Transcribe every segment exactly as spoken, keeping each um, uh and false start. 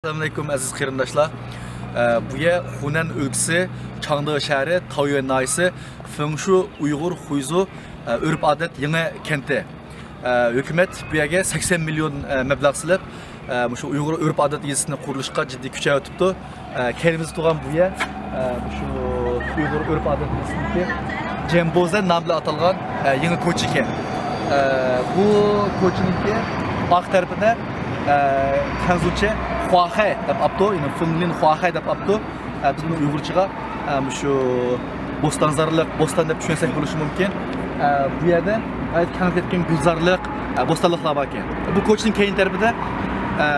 ئەسسالامۇئەلەيكۇم، ئەزىز قېرىنداشلار. ئە، بۇ يەر خۇنەن ئۆلكىسى، چاڭدې شەھىرى، تاۋيۈەن ناھىيەسى، فېڭشۇ ئۇيغۇر خۇيزۇ، ئە، ئۆرپ-ئادەت يېڭى كەنتى. ئە، ھۆكۈمەت بۇ يەرگە سەكسەن مىليون، ئە، مەبلەغ سېلىپ، ئە، مۇشۇ ئۇيغۇر ئۆرپ-ئادەت يېزىسىنى قۇرۇلۇشقا جىددىي كۈچەۋېتىپتۇ. ئە، كەينىمىزدە تۇرغان بۇ يەر، ئە، مۇشۇ ئۇيغۇر ئۆرپ-ئادەت يېزىسىنىڭكى جيەنبوزەن نامى بىلەن ئاتالغان، ئە، يېڭى كوچا ئىكەن. ئە، بۇ كوچىنىڭكى ئارقا تەرىپىدە، ئە، خەنزۇچە خۇاخەي دەپ ئاپتۇ، يەنى فېڭلىن خۇاخەي دەپ ئاپتۇ. ئە، بىز بۇنى ئۇيغۇرچىغا، ئە، مۇشۇ بوستانزارلىق، بوستان دەپ چۈشەنسەك بولۇشى مۇمكىن. ئە، بۇ يەردە غايەت كەڭ كەتكەن گۈلزارلىق، ئە، بوستانلىقلار بار ئىكەن. بۇ كوچىنىڭ كەينى تەرىپىدە، ئە،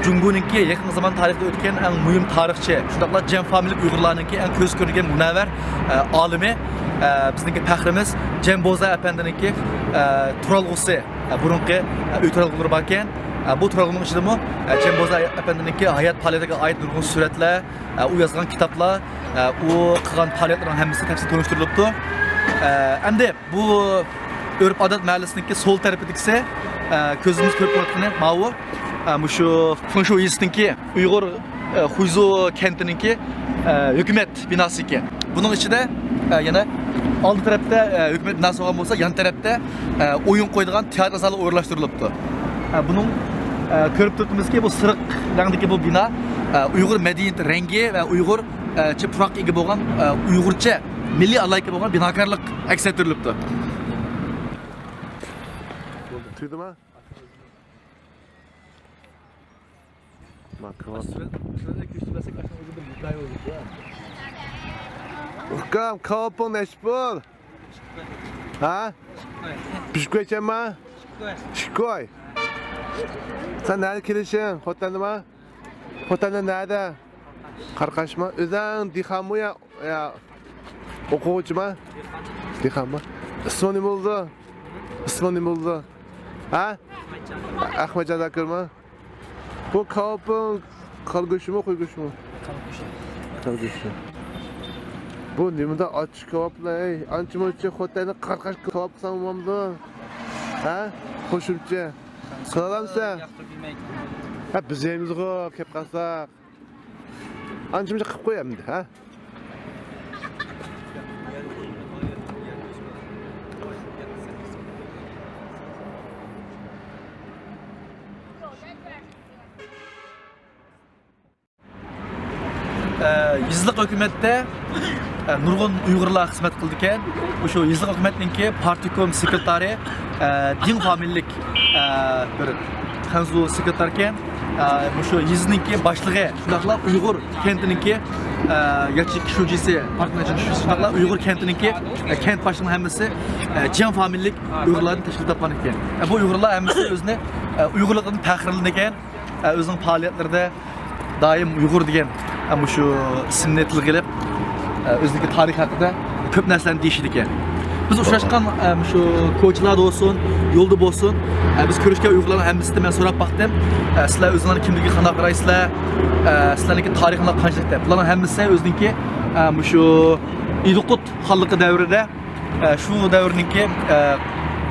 جۇڭگونىڭكى يېقىنقى زامان تارىخىدا ئۆتكەن ئەڭ مۇھىم تارىخچى، شۇنداقلا جيەن فامىلىلىك ئۇيغۇرلارنىڭكى ئەڭ كۆزگە كۆرۈنگەن مۇنەۋۋەر، ئە، ئالىمى، ئە، بىزنىڭكى پەخرىمىز جيەنبوزەن ئەپەندىنىڭكى، ئە، تۇرالغۇسى، ئە، بۇرۇنقى، ئە، ئۆي تۇرالغۇلىرى بار ئىكەن. ئە، بۇ تۇرالغۇنىڭ ئىچىدىمۇ، ئە، جيەنبوزەن ئەپەندىنىڭكى ھايات پائالىيىتىگە ئائىت نۇرغۇن سۈرەتلەر، ئە، ئۇ يازغان كىتابلار، ئە، ئۇ قىلغان پائالىيەتلەرنىڭ ھەممىسى تەپسىلىي تونۇشتۇرۇلۇپتۇ. ئە، ئەمدى بۇ ئۆرپ-ئادەت مەھەللىسىنىڭكى سول تەرىپىدىكىسى، ئە، كۆزىمىز كۆرۈپ تۇرۇۋاتقىنى ماۋۇ، ئە، مۇشۇ فېڭشۇ يېزىسىنىڭكى ئۇيغۇر، ئە، خۇيزۇ كەنتىنىڭكى، ئە، ھۆكۈمەت بىناسى ئىكەن. بۇنىڭ ئىچىدە، ئە، يەنە ئالدى تەرەپتە، ئە، ھۆكۈمەت بىناسى بولغان بولسا، يان تەرەپتە، ئە، ئويۇن قويىدىغان تىياتىر زالى ئورۇنلاشتۇرۇلۇپتۇ. ئە، بۇنىڭ، ئە، كۆرۈپ تۇرۇپتىمىزكى، بۇ سېرىق رەڭدىكى بۇ بىنا، ئە، ئۇيغۇر مەدەنىيىتى رەڭگى ۋە ئۇيغۇر، ئە، چە پۇراققا ئىگە بولغان، ئە، ئۇيغۇرچە مىللىي ئالاھىدىلىككە بولغان بىناكارلىق ئەكس ئەتتۈرۈلۈپتۇ. تۈگىدىما؟ ماكرون. ئۇكام، كاۋاپىڭ نەچچە پۇل؟ ھە؟ پىشىپ كويچەنما؟ ئىككى كوي. سەن نەدە كېلىشىڭ؟ خوتەندىما؟ خوتەندە نەدە؟ قاراقاشما؟ ئۆزۈڭ دېھقانمۇ يا، يا ئوقۇغۇچىما؟ دېھقانما؟ ئىسمىڭ نېمە بولىدۇ؟ ئىسمىڭ نېمە بولىدۇ؟ ھە؟ ئەخمەتجان زاكىرما؟ بۇ كاۋاپىڭ كالا گۆشىمۇ، قوي گۆشىمۇ؟ كالا گۆشى. بۇ نېمىدە ئاچچىق كاۋاپلار، ئەي؟ ئانچە مۇنچە خوتەننى قاراقاش كاۋاپ قىلساڭ بولمامدۇ؟ ھە؟ قوشۇمچە قىلالامسەن؟ ھە، بىز يەيمىزغۇ، كەپ قالساق. ئانچە مۇنچە قىلىپ قوي ئەمدى، ھە؟ ئە، يېزىلىق ھۆكۈمەتتە، ئە، نۇرغۇن ئۇيغۇرلار خىزمەت قىلىدىكەن. مۇشۇ يېزىلىق ھۆكۈمەتنىڭكى پارتكوم سېكرېتارى، ئە، دىڭ فامىلىلىك، ئە، بىر خەنزۇ سېكرېتاركەن. ئە، مۇشۇ يېزىنىڭكى باشلىقى، شۇنداقلا ئۇيغۇر كەنتىنىڭكى، ئە، ياچېيكا شۇجىسى، پارتكوم ياچېيكا شۇجىسى، شۇنداقلا ئۇيغۇر كەنتىنىڭكى، ئە، كەنت باشلىقىنىڭ ھەممىسى، ئە، جيەن فامىلىلىك ئۇيغۇرلاردىن تەشكىل تاپقان ئىكەن. ئە، بۇ ئۇيغۇرلار ھەممىسى ئۆزىنى، ئە، ئۇيغۇرلۇقىدىن پەخىرلىنىدىكەن. ئە، ئۆزىنىڭ پائالىيەتلىرىدە دائىم ئۇيغۇر دېگەن، ئە، مۇشۇ ئىسىمنى تىلغا ئېلىپ، ئە، ئۆزىنىڭكى تارىخى ھەققىدە كۆپ نەرسىلەرنى دېيىشىدىكەن. بىز ئۇچراشقان، ئە، مۇشۇ كوچىلاردا بولسۇن، يولدا بولسۇن، ئە، بىز كۆرۈشكەن ئۇيغۇرلارنىڭ ھەممىسىدىن مەن سوراپ باقتىم. ئە، سىلەر ئۆزۈڭلارنىڭ كىملىكىگە قانداق قارايسىلەر؟ ئە، سىلەرنىڭكى تارىخىڭلار قانچىلىك دەپ. بۇلارنىڭ ھەممىسى ئۆزىنىڭكى، ئە، مۇشۇ ئىدىقۇت خانلىقى دەۋرىدە، ئە، شۇ دەۋرنىڭكى، ئە،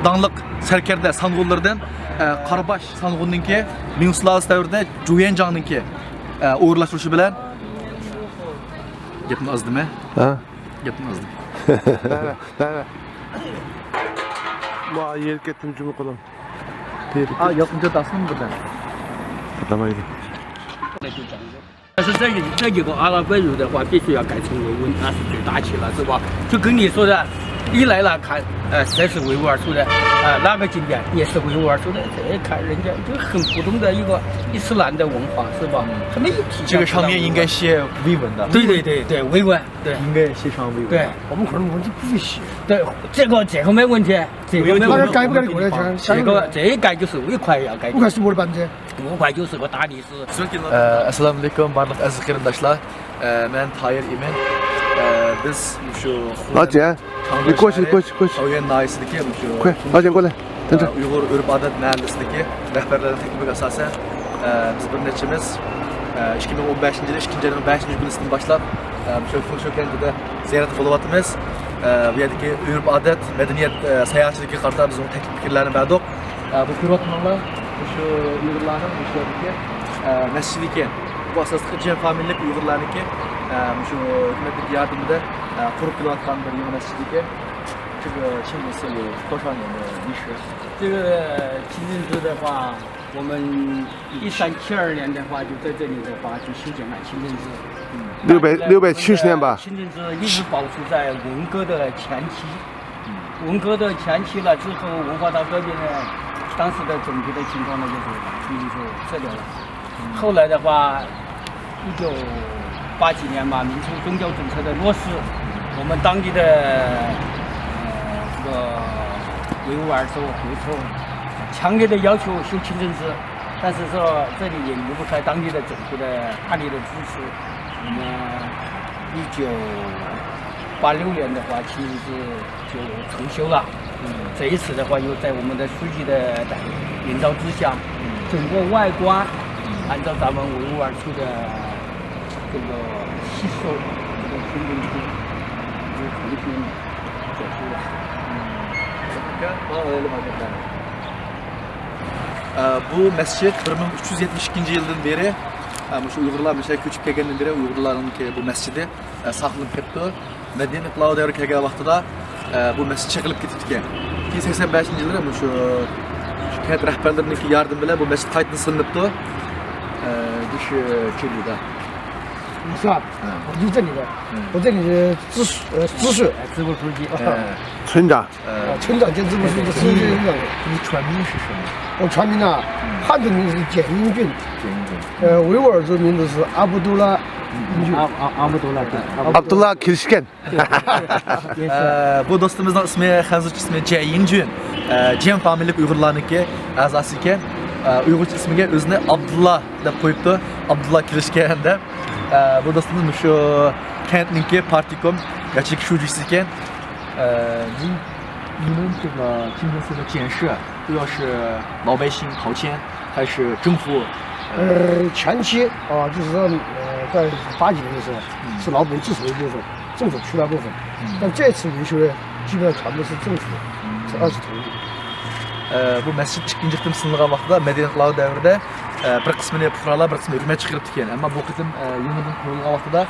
داڭلىق سەركەردە سانغۇنلىرىدىن، ئە، قاراباش سانغۇننىڭكى مىڭ سۇلالىسى دەۋرىدە جۇيەنجاڭنىڭكى، ئە، ئورۇنلاشتۇرۇشى بىلەن. گەپنى ئاز دېمە. ھە؟ گەپنى ئاز دېمە. بەرمە، بەرمە. ما يەرگە كەتتىم جۇمۇ قولۇم. ئا، ياپونچە داسنىمۇ بىردەم. ئاتلىمايدۇ. 但是这个，这几个阿拉伯语的话，必须要改成维吾尔，那是最大气了，是吧？就跟你说的，一来了看，呃，谁是维吾尔族的，呃，那个景点也是维吾尔族的，这看人家就很普通的一个伊斯兰的文化，是吧？他们一提这个上面应该写维文的。对对对对，维文，对。应该写上维文。对，我们可能我们就不会写。对，这个这个没问题，这个没问题。他说改不改的过来钱，这个这一改就是五块要改。五块是我的板子。五块就是个大理 ئە، ئەسسالامۇئەلەيكۇم بارلىق ئەزىز قېرىنداشلار. ئە، مەن تاھىر ئىمىن. ئە، بىز مۇشۇ ئاچە. تاۋيۈەن ناھىيەسىدىكى مۇشۇ ئە، ئۇيغۇر ئۆرپ-ئادەت مەھەللىسىدىكى رەھبەرلەرنىڭ تەكلىپىگە ئاساسەن، ئە، بىز بىر نەچچىمىز، ئە، ئىككى مىڭ ئون بەشىنچى يىلى ئىككىنچى ئاينىڭ بەشىنچى كۈنىسىدىن باشلاپ، ئە، مۇشۇ فېڭشۇ كەنتىدە زىيارەتتە بولۇۋاتىمىز. ئە، بۇ يەردىكى ئۆرپ-ئادەت، مەدەنىيەت، ئە، ساياھەتچىلىكىگە قارىتا بىز تەكلىپ پىكىرلەرنى بەردۇق. ئە، بۇ كۆرۈۋاتقىنىڭلار مۇشۇ ئۇيغۇرلارنىڭ مۇشۇ يەردىكى، ئە، مەسچىت ئىكەن. بۇ ئاساسلىقى جيەن فامىلىلىك ئۇيغۇرلارنىڭكى، ئە، مۇشۇ ھۆكۈمەتنىڭ ياردىمىدە، ئە، قۇرۇپ كېلىۋاتقان بىر يېڭى مەسچىت ئىكەن. 这个建筑是有多少年的历史？这个清真寺的话，我们一三七二年的话，就在这里的话，就修建了清真寺。六百六百七十年吧。清真寺一直保持在文革的前期。文革的前期了之后，文化大革命呢，当时的整体的情况呢，就是把清真寺撤掉了。后来的话，一九八几年吧，民族宗教政策的落实，我们当地的呃这个维吾尔族、回族强烈的要求修清真寺，但是说这里也离不开当地的政府的大力的支持。那么一九八六年的话，清真寺就重修了。这一次的话，又在我们的书记的领导之下，整个外观按照咱们维吾尔族的这个习俗，这个清真寺就重新整修了。 ئە، بۇ مەسچىت بىر مىڭ ئۈچ يۈز يەتمىش ئىككىنچى يىلدىن بېرى، ئە، مۇشۇ ئۇيغۇرلار مۇشۇ يەرگە كۆچۈپ كەلگەندىن بېرى ئۇيغۇرلارنىڭكى بۇ مەسچىتى، ئە، ساقلىنىپ كەپتۇ. مەدەنىيەت ئىنقىلابى دەۋرى كەلگەن ۋاقتىدا، ئە، بۇ مەسچىت چېقىلىپ كېتىپتىكەن. كېيىن سەكسەن بەشىنچى يىللىرى مۇشۇ كەنت رەھبەرلىرىنىڭكى ياردىمى بىلەن بۇ مەسچىت قايتىدىن سېلىنىپتۇ. ئە، 就是这里的。 是吧？我就这里的，我这里的支书呃支书，支部书记。村长。村长兼支部书记，书记村长。你全名是什么？我全名啊，汉族名字是简英俊，简英俊。呃，维吾尔族名字是阿卜杜拉英俊。阿阿阿卜杜拉，对，阿卜 Abdullah Kirişken. ئە، بۇ دوستىمىزنىڭ ئىسمى، خەنزۇچە ئىسمى جيەن يىڭجۈن. ئە، جيەن فامىلىلىك ئۇيغۇرلارنىڭكى ئەزاسى ئىكەن. ئە، ئۇيغۇرچە ئىسمىگە ئۆزىنى ئابدۇللا دەپ قويۇپتۇ. ئابدۇللا كىرىشكەن دەپ. ئە، بۇ دوستىمىز مۇشۇ كەنتنىڭكى پارتكوم ياچېيكا شۇجىسى ئىكەن. ئە، 你你们这个清真寺的建设主要是老百姓掏钱还是政府？呃，前期啊，就是说，呃，在八几年的时候，是老百姓自筹的，就是说政府出了部分，但这次维修呢，基本上全部是政府是二次投入。 ئە، بۇ مەسچىت ئىككىنچى قېتىم سېلىنغان ۋاقتىدا مەدەنىيەت ئىنقىلابى دەۋرىدە، ئە، بىر قىسمىنى پۇقرالار، بىر قىسمىنى ھۆكۈمەت چىقىرىپتىكەن. ئەمما بۇ قېتىم، ئە، يېڭىدىن قۇرۇلغان ۋاقتىدا،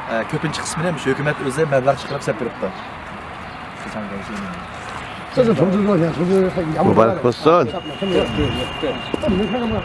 ئە، كۆپىنچە قىسمىنى مۇشۇ ھۆكۈمەت ئۆزى مەبلەغ چىقىرىپ سېلىپ بېرىپتۇ. 这是投资多少钱？投资两百万。 Mubarak olsun. 这你能看到吗？